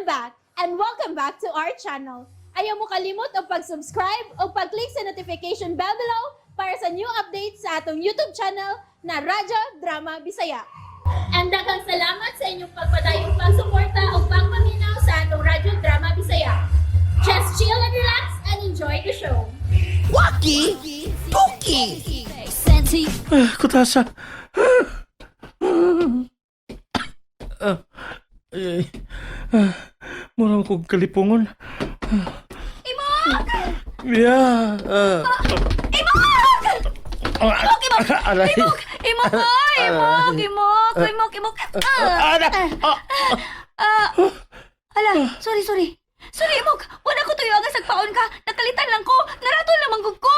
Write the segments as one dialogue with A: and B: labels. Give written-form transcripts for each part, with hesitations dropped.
A: I'm back and welcome back to our channel. Ayaw mo kalimot og pag-subscribe o pag-click sa notification bell below para sa new updates sa atong YouTube channel na Radyo Drama Bisaya. And daghang salamat sa inyong pagpadayong pagsuporta o pagpaminaw sa atong Radyo Drama Bisaya. Just chill and relax and enjoy the show.
B: Waki Toki!
C: Ah, kutasa. Ah, ay, ah, mura ko kalipungon.
D: Imok!
C: Yeah.
D: Imok!
C: Ah,
D: Imok, imok!
C: Aray.
D: Imok! Imok, oy! Imok! Imok! Imok! Imok! Ah!
C: Ara. Ah,
D: Ah! Ala, sorry, sorry. Sorry, Imok! Wala ko tuyo ang sagpaon ka. Nakalitan lang ko. Naraton lamang gud ko.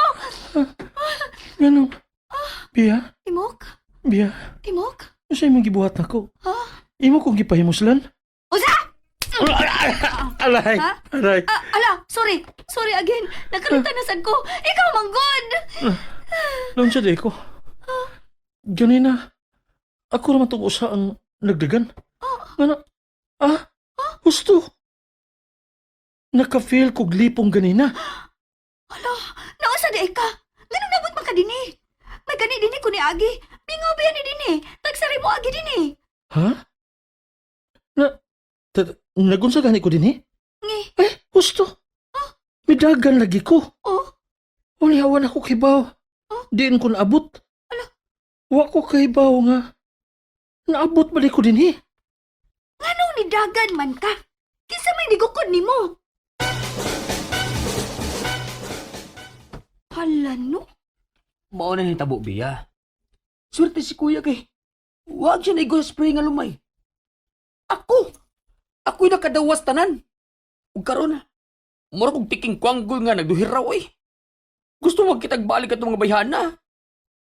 C: Ganun. Bia,
D: Imok?
C: Bia,
D: Imok?
C: ano imong gibuhat nako?
D: Ha?
C: Imo kong gipahimuslan?
D: Usa!
C: Aray,
D: Ha?
C: aray.
D: Ah, ala, sorry. Sorry again. Nakalitan na sad ko. Ikaw man gud.
C: Noon siya di ko. Ganina, ako naman itong usa ang nagdagan. Nga na, ah, husto. Naka-feel kog lipong ganina.
D: Ala, nausa di ay ka. Ganun nabot man ka dinhi. May gani dinhi ko ni Agi. Mingaw ba ni dinhi? Tagsari mo Agi dinhi.
C: Ha? Na, nagunsa gani ko din eh?
D: Ngi.
C: Eh, husto. Midagan lagi ko.
D: Oh,
C: Ulihawan ako kibaw. Diin ko naabot.
D: Ala.
C: Wa ko kibaw nga. Naabot ba di ko din eh?
D: Nganong nidagan man ka? Kinsa may nigukod nimo? Hala no?
B: Mao na hitabo, Bia. Swerte si kuya kay. Huwag siya naigo sa spray nga lumay. Ako! Ako'y nakadawas tanan. Ug karon, mura kog tiking kwanggol nga nagduhiraw eh. Gusto magkitag balik atong mga bayhana.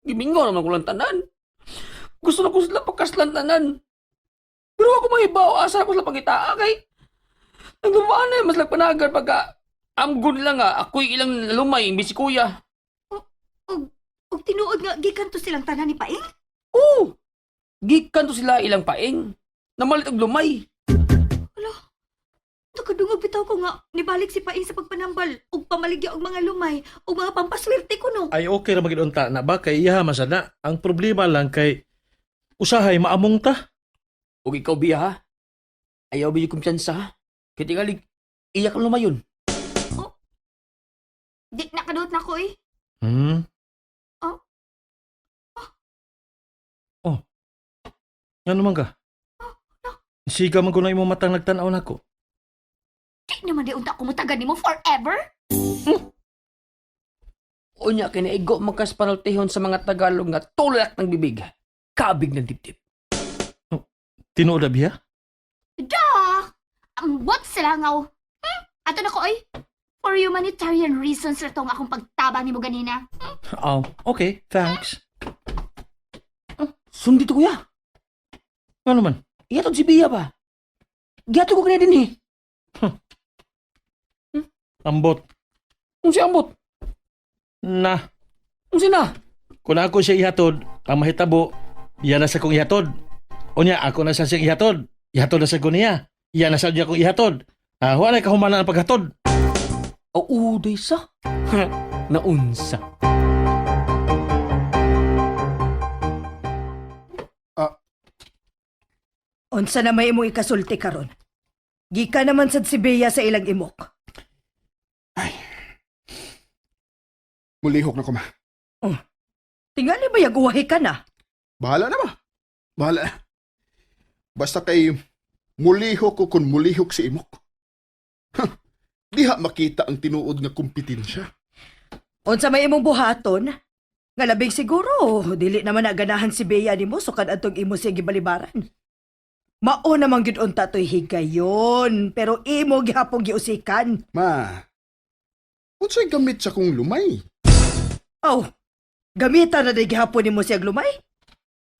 B: Gimingaw naman ko lang tanan. Gusto na ko sila pagkaslan tanan. Pero ako mahibaw, asa ko sila pangitaa kay. Nagdumaan na mas lagpanagan pagka amgon lang nga, ako'y ilang lumay, imbis si kuya.
D: Og tinuod nga gikan to silang tanan ni Paing?
B: Oo! Gikan to sila ilang paing. Namalit og lumay.
D: Hala. Nakadungog bitaw ko nga nibalik si Paing sa pagpanambal ug pamaligya og mga lumay ug mga pampaswerte ko no.
C: Ay okay ra magid unta na ba kay iya masana. Ang problema lang kay usahay maamong ta.
B: Ug ikaw biya ha. Ayaw biya kumpiyansa ha. Kay tingali, iyak ang lumayon.
D: Di nakaduot na ko eh.
C: Oh.
D: Oh.
C: Oh. Ngano man ka? Siga man ko na imong matang nagtan-aw nako.
D: Di naman di unta ko mutagan nimo forever.
B: Unya kay naigo magkaspanultihon sa mga Tagalog nga tulak ng bibig. Kabig ng dibdib.
C: Tinuod na biya?
D: Da! Ambot sila ngaw. Ato na ko oy. For humanitarian reasons ra tong akong pagtabang nimo ganina.
C: Oh, okay, thanks.
B: Sundi to kuya.
C: Ngano man?
B: Ihatod si Bia ba? Gihatod ko kaniya din eh.
C: Ambot.
B: Unsa ambot?
C: Na,
B: Unsa na?
C: kung ako siya ihatod, ang mahitabo, iya na sa kong ihatod. Unya, ako na sa siyang ihatod. Ihatod na sa ko niya. Iya na sa niya kong ihatod. Ah, wala kahumana ang paghatod.
B: O uday sa. Naunsa.
E: Unsa na may imong ikasulti karon? Gika naman sad si Bea sa ilang imok.
F: Mulihok na ko ma.
E: Tingali ba yaguwahi ka na?
F: Bahala na ba? Bahala na. Basta kay mulihok ko kung mulihok si imok. Huh, diha makita ang tinuod nga kompetensya.
E: Unsa may imong buhaton? Nga labing siguro, dili naman na ganahan si Bea nimo sukad atong imo siya gibalibaran. Mao namang gyud unta to'y higayon, pero imo gihapon giusikan.
F: Ma, unsay gamit sa kong lumay?
E: Aw, gamitan na day gihapon nimo siya lumay?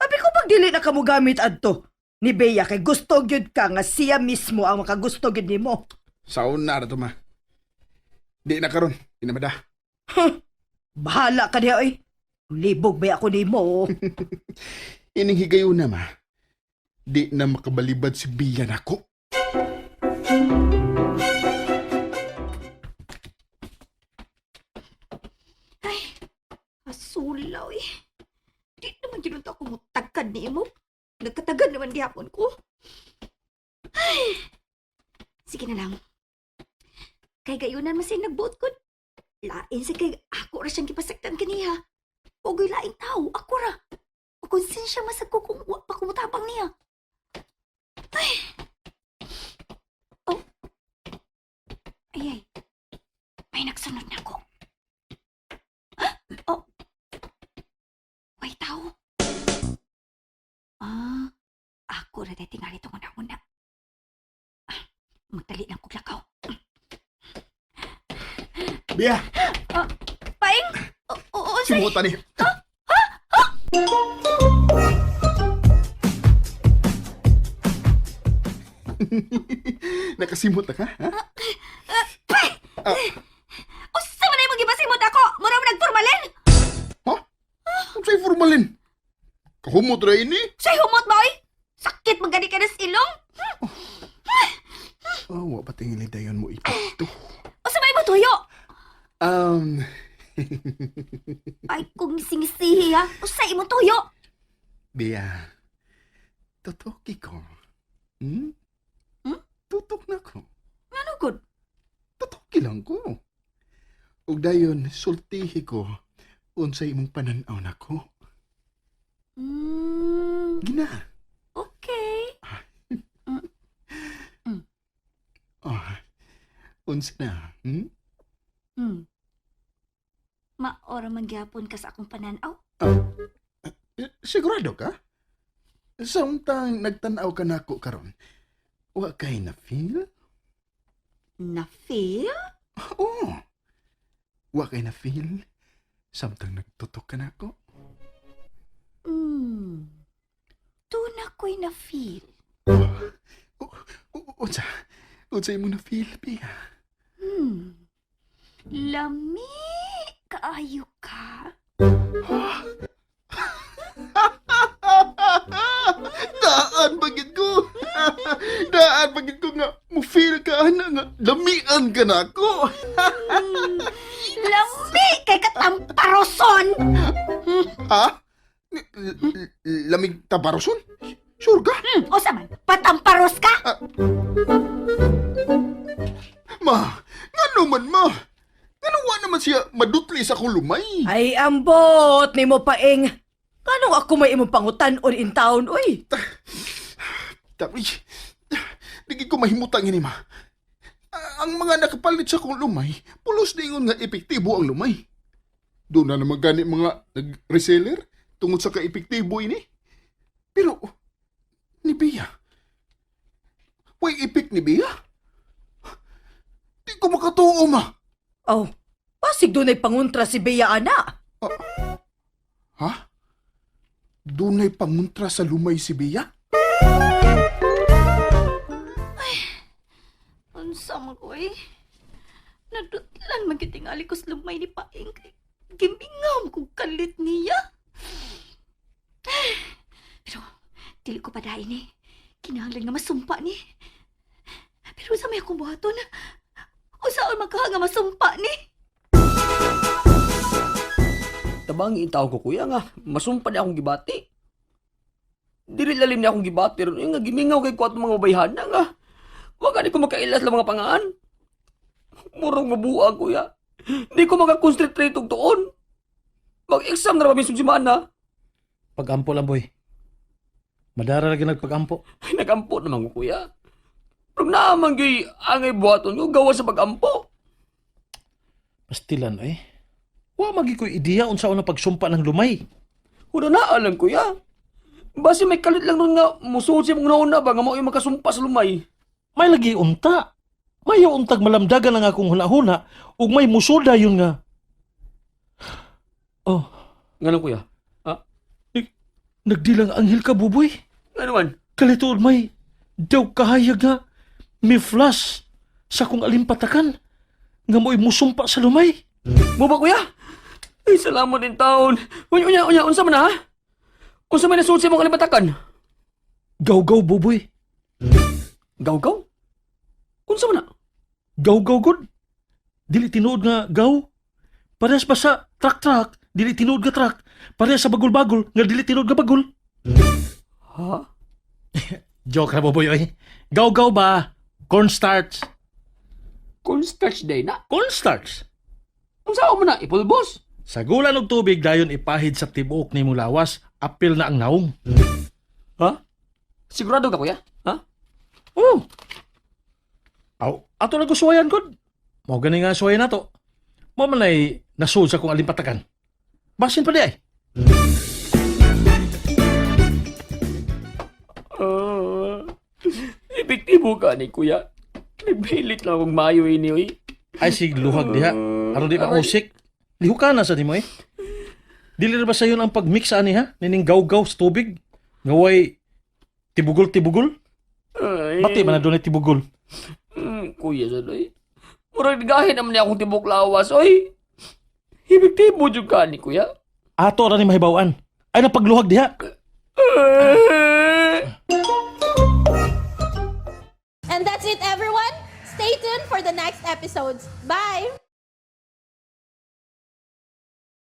E: Abi ko pag dili na kamo gamit adto ni Bea kay gusto gyud ka nga siya mismo ang makagusto gyud nimo.
F: Saon na ra to ma. Di na karon, di na mada.
E: Bahala ka niya, oy. Libog ba ako nimo?
F: Ining higayon na ma. Di na makabalibad si Bia nako.
D: Asulaw eh. Di naman ginunta ako mutagkad ni imo. Nagkatagad naman gihapon ko. Ay. Sige na lang. Kay gayunan man siya nagbuot ko. Lain sa kay ako ra siyang gipasaktan kaniya. Ugoy laing tao, ako ra. Makonsensya masag ko kung wa pa ko mutabang niya. Ay. Oh. Ay ay. May nagsunod na ako. Oh. Way tao. Ah, ako ra dahil tingali itong una-una. Ah, magdali lang kog lakaw.
F: Bia,
D: Paing! Oo, oo, say.
F: simutan ni. Nakasimot na ka, ha?
D: Usa man ay magibasimot ako! Mura mo nagformalin!
F: Ha? Unsay formalin? Kahumot ra ini?
D: Say humot ba, oy? Sakit man gani ka na sa ilong!
F: Oh, wa pa tingili dayon mo ipakto.
D: Usa may mo tuyo! Ay, kung singisihi ha! Usa imo tuyo!
F: Bia, tutuki ko. Hmm?
D: Hmm?
F: Tutok na ko.
D: Ano good?
F: Tutuki lang ko. Ug dayon, sultihi ko unsay imong panan-aw nako. Gina.
D: Okay.
F: Oh, unsa na? Hmm?
D: Maora man gyapon ka sa akong pananaw.
F: Eh, sigurado ka? Samtang nagtan-aw ka nako karon, wa kay na feel?
D: Na-feel?
F: Oo. Wa kay na feel? Samtang nagtutok ka nako.
D: Doon ako'y na-feel.
F: Unsa? Unsa imo na feel, Pia?
D: Lami kaayo ka.
F: Daan bagid ko. Daan bagid ko nga mo feel ka ana nga lamian ka na ako.
D: Lami kay katamparoson.
F: Ha? Lamig tabaroson? Sure ka?
D: O man, patamparos ka?
F: Ma, ngano man ma? Ngano wa naman siya madutli sa akong lumay?
E: Ay, ambot nimo Paeng. Kanong ako may imong pangutan-on in town, uy?
F: Tapi, di ko mahimutang ini ma. Ang mga nakapalit sa akong lumay, pulos ningon nga epektibo ang lumay. Doon na naman gani mga nag-reseller tungod sa kaepektibo ini. Pero, ni Bia, way epek ni Bia? Di ko makatuo ma.
E: Oh, pasig dunay panguntra si Bea ana.
F: Ha? Dunay panguntra sa lumay si Bia?
D: Unsa man ko eh. Nadutlan man kitingali ko sa lumay ni Paeng kay gimingaw kong kalit niya. Pero dili ko padain eh. Kinahanglan nga masumpa ni. Pero sa may akong buhaton, usaon man ka nga masumpa ni?
B: Tabang itaw ko kuya nga, masumpa ni akong gibati. Dili lalim ni akong gibati ron, nga gimingaw kay ko atong mga babayhana nga. Wa gani ko makailas lang mga pangaan. Murong mabuang kuya. Di ko makakonsentrate og tuon. Mag-exam na ra ba mismo si Mana?
C: Pagampo lang, boy. Madara lagi nagpagampo.
B: Ay, nagampo naman ko kuya. Pero naman gyud angay buhaton ko gawa sa pagampo.
C: Pastilan eh. Wa magi ko'y ideya unsa na pagsumpa ng lumay.
B: Una na alam kuya. Base may kalit lang nun nga musuod siya mong nauna ba nga mao yung makasumpa sa lumay.
C: May lagi unta. May untag malamdagan ang akong hunahuna ug may musuda yun nga. Oh,
B: Ngano kuya?
C: nagdilang anghel ka buboy.
B: Ngano man?
C: Kalituod may daw kahayag nga may flash sa kong alimpatakan nga mo'y musumpa sa lumay.
B: Mo ba kuya? Ay, salamat din taon. Unya, unya, unya, unsa man ha? Unsa man nasuod sa imong kalibatakan?
C: Gaw-gaw buboy.
B: Gaw-gaw? Unsa man na?
C: Gaw-gaw gud. Dili tinuod nga gaw. Parehas ba sa truck-truck, dili tinuod nga truck. Parehas sa bagul-bagul nga dili tinuod nga bagul.
B: Ha?
C: Joke ra Boboy oy. Gaw-gaw ba? Cornstarch.
B: Cornstarch day na.
C: Cornstarch.
B: Unsa man na ipulbos?
C: Sagulan og tubig dayon ipahid sa tibuok nimo lawas, apil na ang naong.
B: Ha? Sigurado ka, kuya? Ha?
C: Oh. Aw, ato lang gusuwayan gud. Mao gani nga suwayan nato. Mao man ay nasud sa kong alimpatakan. Basin pa di ay.
B: Ah, epektibo ka ni kuya. Nagbilit lang akong maayo ini, oy.
C: Ay sig luhag diha. Aron di mausik. Lihukan na sa nimo eh. Dili ra ba sayon ang pagmix ani ha? Nining gaw-gaw sa tubig. Nga way tibugol-tibugol.
B: Ay.
C: Bati man na dunay tibugol.
B: Kuya sa doy. Murag gahin naman niya akong tibok lawas, oy. Epektibo jud ka ni kuya.
C: Ato ra ni mahibaw-an. Ay napagluhag diha.
A: And that's it, everyone. Stay tuned for the next episodes. Bye!